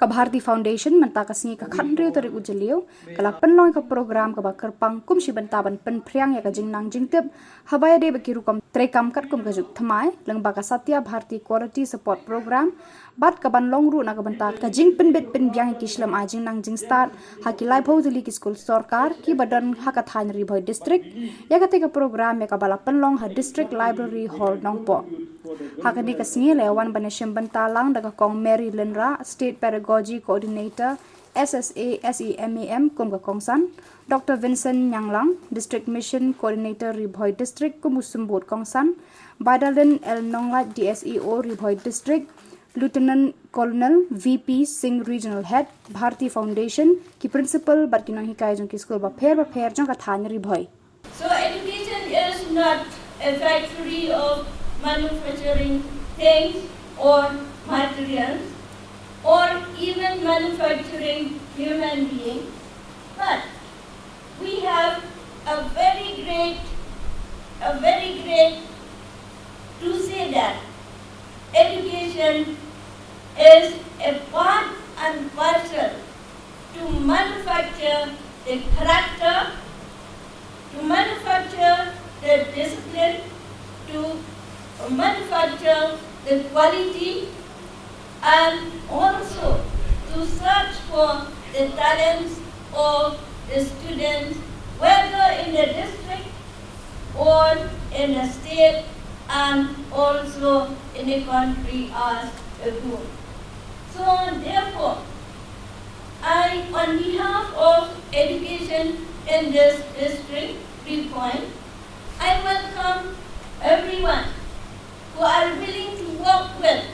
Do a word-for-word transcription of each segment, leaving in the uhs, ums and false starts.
Ka Bharti Foundation mynta ka sngi ka khathynriew tarik u Jylliew ka la pynlong ïa ka program kaba kyrpang kum shi bynta ban pynphriang ïa ka jingnang jingtip haba ïadei bad ki rukom treikam katkum ka juk thymmai lyngba ka Satya Bharti Quality Support Program bad ka ban long ruh na ka bynta ka jingpynbit pynbiang ïa ki shlem ai jingnang jingstad ha ki laiphew tylli ki skul sorkar kiba don ha ka thaiñ Ri Bhoi District. Ïa kata ka program ïa kaba la pynlong ha District Library Hall Nongpoh. Ha kane ka sngi la ïa wan ban ïashim bynta lang da ka Kong Mary Lynrah, State Pedagogy Coordinator, S S A, S E M A M kum ka kongsan, Doctor Vincent Nyanglang, District Mission Coordinator Ri Bhoi District kum u symbud kongsan, Baidalin L Nonglait, D S E O Ri Bhoi District, Lieutenant Colonel V P Singh, Regional Head, Bharti Foundation, ki principal bad ki nonghikai jong ki skul bapher bapher jong ka thaiñ Ri Bhoi. So education is not a factory of manufacturing things or materials or even manufacturing human beings, but we have a very great, a very great to say that education is a part and parcel to manufacture the character, to manufacture the discipline, to manufacture the quality, and also to search for the talents of the students, whether in the district or in the state and also in the country as a whole. So therefore, I, on behalf of education in this district, Ri Bhoi, I welcome everyone who are willing to work with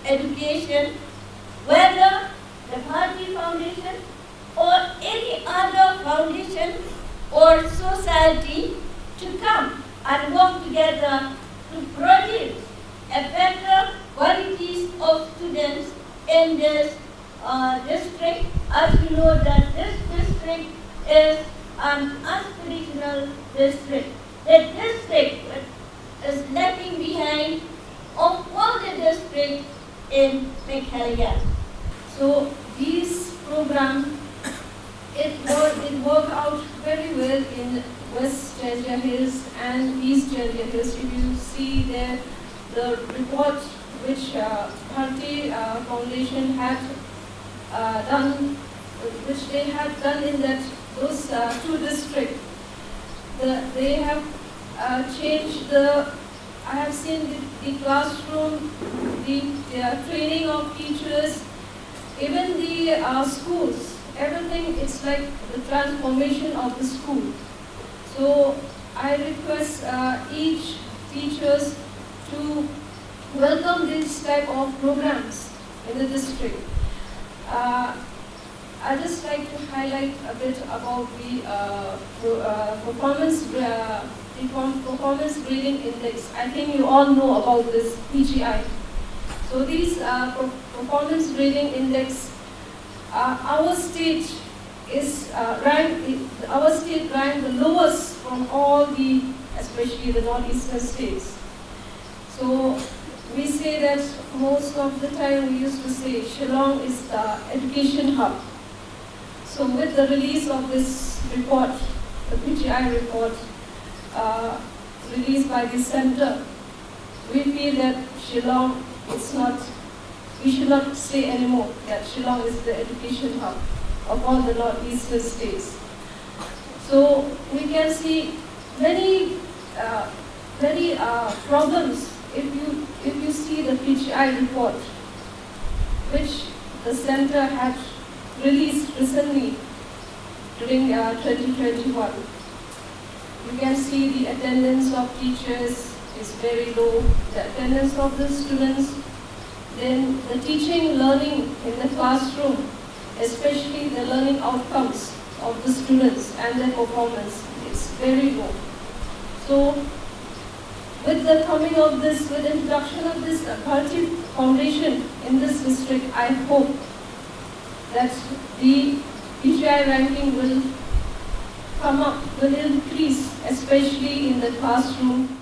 education, whether the Bharti Foundation or any other foundation or society, to come and work together to produce a better qualities of students in this uh, district. As you know that this district is an aspirational district. The district is lagging behind of all the districts in Meghalaya. So these programs, it work, it work out very well in West Jaintia Hills and East Jaintia Hills. If you see there, the report which uh, Bharti uh, Foundation had uh, done, which they had done in that those uh, two districts, the, they have uh, changed the. I have seen the, the classroom, the, the uh, training of teachers, even the uh, schools. Everything, it's like the transformation of the school. So I request uh, each teachers to welcome these type of programs in the district. Uh, I just like to highlight a bit about the uh, pro- uh, performance uh, the form- performance grading index. I think you all know about this P G I. So these uh, per- performance grading index, uh, our state is uh, ranked. Our state ranked the lowest from all the, especially the northeastern states. So we say that most of the time we used to say Shillong is the education hub. So with the release of this report, the P G I report uh, released by the center, we feel that Shillong, it's not, we should not say anymore that Shillong is the education hub of all the northeastern states. So we can see many, uh, many uh, problems if you, if you see the P G I report, which the center had released recently during uh, twenty twenty-one. You can see the attendance of teachers is very low, the attendance of the students, then the teaching learning in the classroom, especially the learning outcomes of the students and their performance, it's very low. So with the coming of this, with the introduction of this uh, Bharti Foundation in this district, I hope that the P G I ranking will come up, will increase, especially in the classroom.